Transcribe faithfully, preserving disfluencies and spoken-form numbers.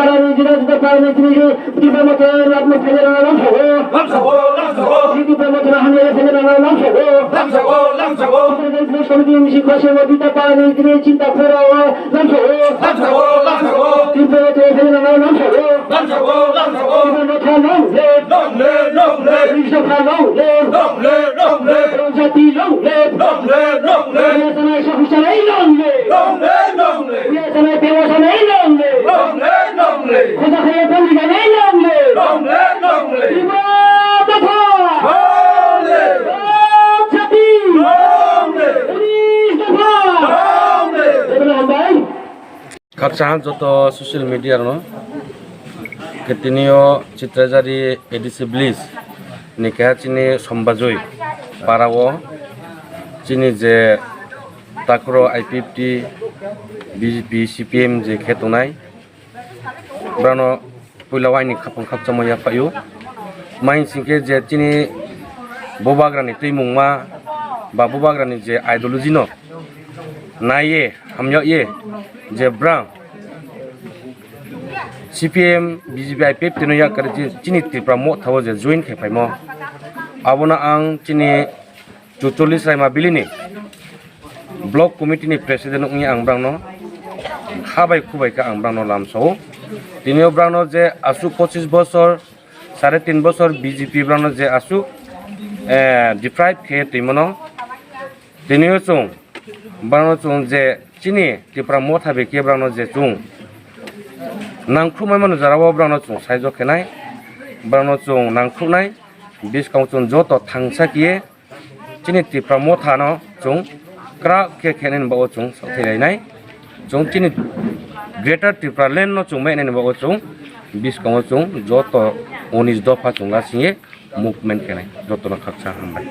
Para ni jira jira para ni jira jira, Tipra Motha ni atma phai rana lamsao. Lamsao, lamsao. Tipra Motha ni hamya phai rana lamsao. Lamsao, lamsao. Tipra Motha ni hamya phai rana lamsao. Lamsao, lamsao. Tipra Motha ni hamya phai rana lamsao. Lamsao, lamsao. Tipra Motha long live. Long live, long live. Tipra Motha long live. Long live, long live. Rajati long live. Long live, long live. Biya sanai Sahu Sanai long live. Long live, long live. Biya sanai Dewa Sanai long live. Long live, long live. Khoja Khaya Pondit Sanai long live. Long live, long live. Tipra Motha. Long live. Rajati. Long live. Police Dopha. Long live. Jotono hambai. Khaksa joto social media rokno, khe tini o Chitrajari A D C village ni keha chini Sombajoi para o chini je takro I P F T, B J P, C P M je khe tongnai, borokno puila o aini khapang khakchangma yaphaio. Mai hwnkhe je chini bubagrani twimungma ba bubagrani je ideology no naiye hamyakye je brang C P M, B J P, I P F T no yakarwi chini Tipra Motha o je join khai phaimo, abono ang chini Chucholi Sraima Valley ni Block Committee ni President wngwi ang brangno kha bai khu bai khe ang brangno lamsao. Tini o brangno je aswk pochis bosor, sare tin bosor B J P brangno je aswk, eh, deprive khe twimano. Tini o chwng brangno chwng je chini Tipra Motha bai khe brangno je chwng nangkhukmai mano jora o brangno chwng saijak khenai, brangno chwng nangkhuknai, bwskango chwng joto thangsa khe chini Tipra Motha no chwng kwrak khe khenani bagwi chwng sathai lainai. Chwng chini Greater Tipraland no chwng mainani bagwi chwng bwskango chwng joto unis dopha chwng lasingwi movement khenai. Jotono khaksa hambai.